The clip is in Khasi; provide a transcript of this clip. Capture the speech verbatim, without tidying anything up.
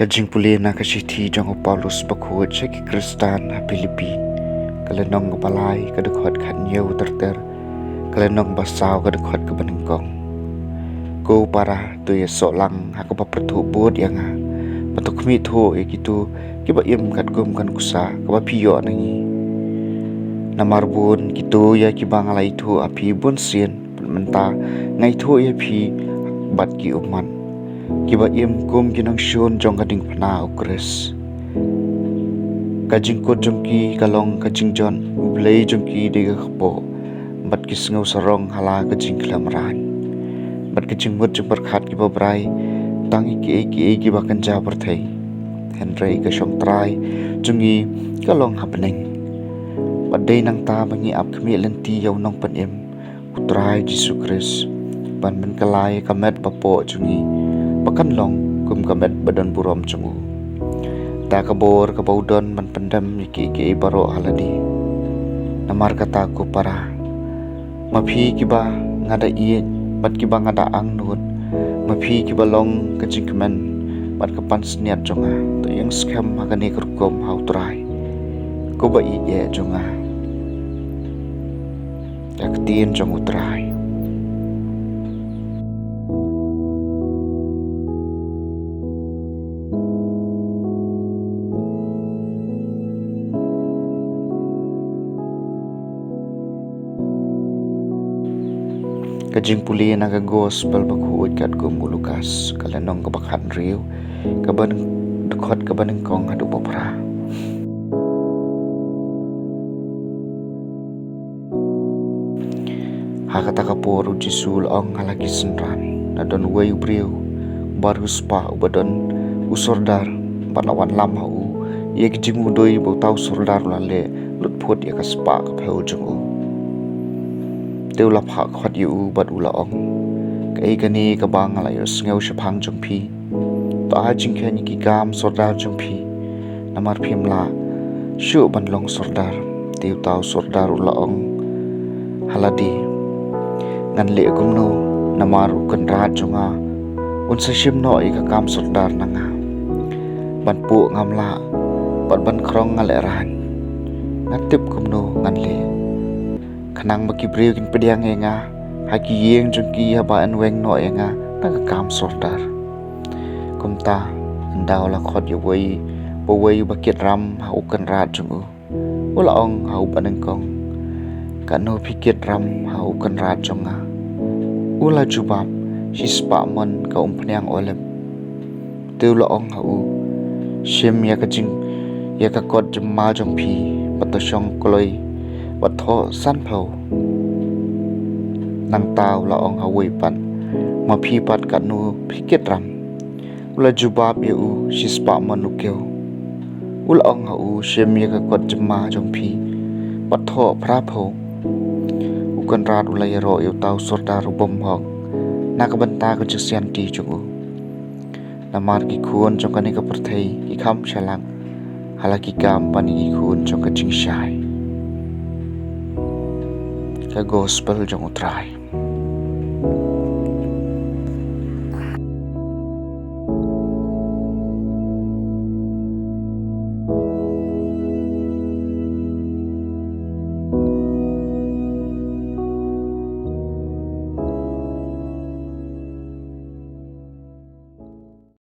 Ka jingpule na ka shithi jong u Paulus bakhuid sha ki Khristan ha Philippi, ka lynnong kaba lai, ka dkhot khathynñiew ter ter, ka lynnong ba saw, ka dkhot kaba nyngkong. Ko para, to ïasoh lang ha kaba pyrthuh bud ïa nga, bad to khmih thuh ïa kito kiba im katkum ka nuksa kaba phi ïoh na ngi. Namar bun kito ïa kiba nga la ithuh ha phi bun sien, bad mynta nga ithuh ïa phi bad ki ummat kiba im kum ki nongshun jong ka diengphna U Khrist. Ka jingkut jong ki ka long ka jingjot, U Blei jong ki dei ka kpoh, bad ki sngew sarong ha la ka jingkhlem rang, bad ka jingmut jingpyrkhat kiba brai tang ïa kiei kiei kiba kynja pyrthei. Hynrei ka shong trai jong ngi ka long ha bneng, bad dei nangta ba ngi ap khmih lynti ïa u Nongpynim, U Trai Jisu Khrist, ban pynkylla ïa ka met bapoh jong ngi ba kan long kum ka met ba donburom jong u, da ka bor kaba u don ban pyndem ïa kiei kiei baroh ha lade. Namar kata ko para, ma phi kiba nga da ïeit bad kiba nga da angnud, ma phi kiba long ka jingkmen bad ka pansngiat jong nga, to ïeng skhem ha kane ka rukom ha U Trai, ko ba ïeit jong nga. Ka ktien jong U Trai. Ka jingpule na ka gospel bakhuid katkum u Lukas, ka lynnong kaba khathynriew, kaba nyng-, dkhot kaba nyngkong haduh ba phra. Ha kata ka por U Jisu u la ong ha la ki synran, la don uwei u briew ba riewspah uba don u sordar, bad la wanlam ha u ïa ki jingmudui ba uta u sordar u la leh lut phut ïa ka spah ka phew jong u. Te u la phah khot ïa u bad u la ong, kaei kane kaba nga la ïohsngew shaphang jong phi? To ai jingkheiñ ïa ki kam sordar jong phi, namar phim lah shuh ban long sordar. Te uta u sordar u la ong ha lade, ngan leh kumno, namar u kynrad jong nga un sa shim noh ïa ka kam sordar na nga? Ban puh ngam lah, bad ban khrong nga lehraiñ. Nga tip kumno ngan leh, khnang ba ki briew kin pdiang ïa nga ha ki ïing jong ki, haba yn weng noh ïa nga na ka kam sordar. Kumta, ynda u la khot ïa uwei pa uwei uba kit ram ha u kynrad jong u, u la ong ha uba nyngkong, katno phi kit ram ha u kynrad jong nga? U la jubab, shispah mon ka umphniang olib. Te u la ong ha u, shim ïa ka jing, ïa ka kot jymma jong phi, bad to shong kloi, bad thoh sanphew. Nangta u la ong ha uwei pat, ma phi pat katno phi kit ram? U la jubab ïa u, shispah mon u kiew. U la ong ha u, shim ïa ka kot jymma jong phi, bad thoh phraphew. U kynrad u la ïaroh ïa uta u sordar u bymhok na ka bynta ka jingsianti jong u. Namar ki khun jong kane ka pyrthei ki kham shalak ha la ki kam ban ïa ki khun jong ka jingshai. Ka gospel jong U Trai.